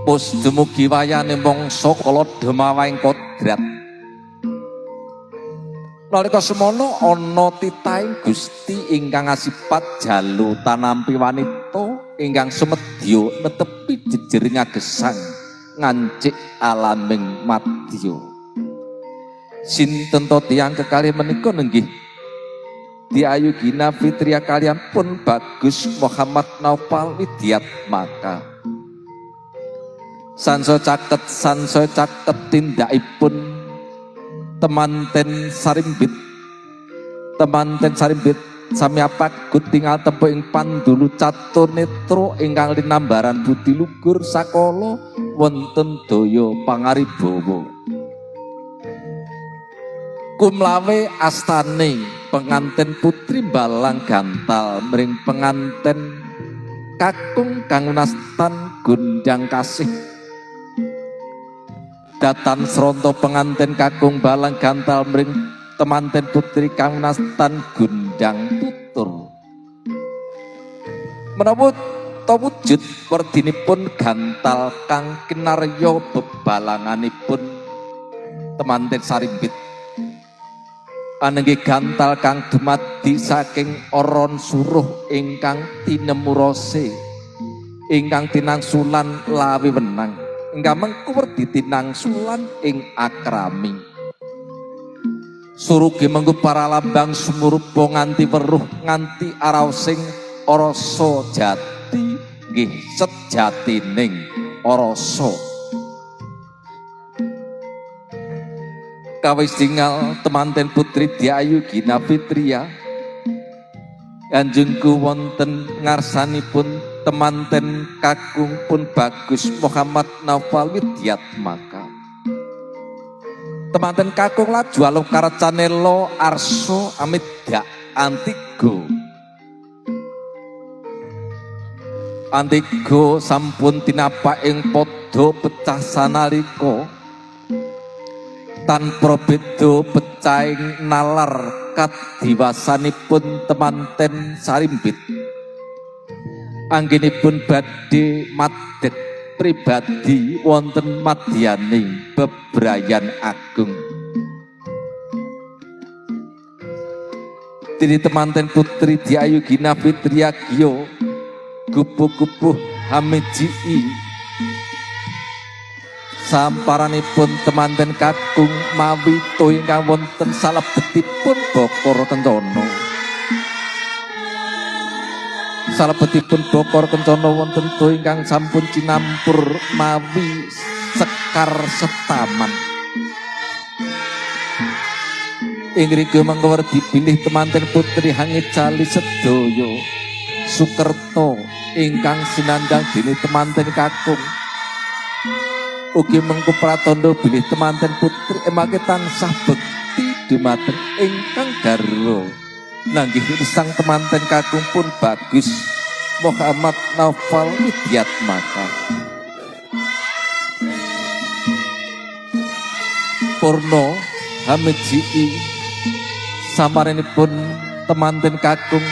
Pus dumugi wayane mangsa kala demawahing kodrat. Nalika semono ana titahing Gusti ingkang asipat jalu tanampi wanita ingkang sumedya netepi jejer ngagesang ngancik alaming madya. Sinten to tiyang kekalih menika nenggih Diayu Gina Fitria kalian pun Bagus Muhammad Naufal Widiatmaka. Sansa caket tindakipun temanten sarimbit. Temanten sarimbit sami apagut tinggal tempo ing pandulu catur netra ingkang linambaran budi lugur sakala wonten daya pangaribawa. Kumlawe astane penganten putri balang gantal mring penganten kakung kang nastan gundang kasih. Datan sronto penganten kakung balang gantal mring temanten putri kang nastan gundang tutur. Menapa ta wujud werdinipun gantal kang kinarya bebalanganipun temanten sarimbit. Anengge gantal kang dumadi saking oron suruh ingkang tinemurose ingkang tinangsulan lawi wenang ingkang mengku werdi tinangsulan ing akrami. Suruge mengku para lambang sumurupa nganti weruh nganti araosing rasa jati nggih sejatining rasa. Kawis tingal temanten putri Diayu Gina Fitria kanjengku wonten ngarsanipun temanten kakung pun Bagus Muhammad Naufal Widiatmaka. Temanten kakung laju alukar canelo arso amidak antigo. Antigo sampun tinapak ing padha pecah sanalika tanpa beda pecahing nalar kadiwasanipun temanten sarimbit. Anggenipun badhe madeg pribadi wonten madyaning bebrayan agung. Dene temanten putri Diayu Gina Fitria Gyo gupuh-gupuh hamijii samparanipun temanten kakung mawi to ingkang wonten salebetipun Bokor Kencana. Salebetipun Bokor Kencana wonten to ingkang sampun cinampur mawi sekar setaman. Ing mriku mangko werdi bilih temanten putri hangecali sedaya Sukerta ingkang sinandang dene temanten kakung. Ugi mengku pratandha bilih temanten putri emake tansah bekti dumateng ingkang garwa. Nanggih sang temanten kakung pun Bagus Muhammad Naufal Widiatmaka. Purna hamejii samarenipun temanten kakung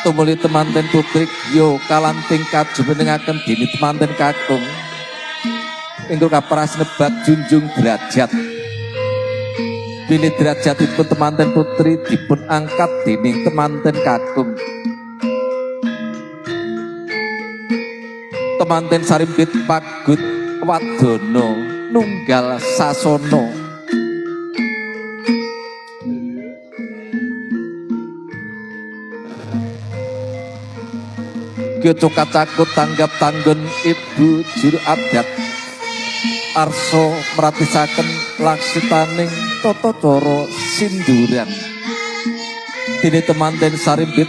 tumuli temanten putri yo kalanting kajumenengaken dene temanten kakung ingkang kaparas nebat junjung derajat. Bilih derajatipun temanten putri dipun angkat dening temanten kakung. Temanten sarimbit pagut wadana nunggal sasana. Kyoco kacakut tanggap tanggon ibu juru adat arso meratisaken laksitaning tata cara sinduran. Dene temanten sarimbit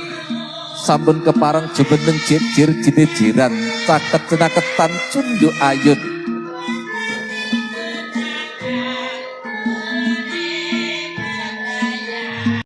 sampun kepareng jumeneng jejir jinejiran caket cenaketan cunduk ayun.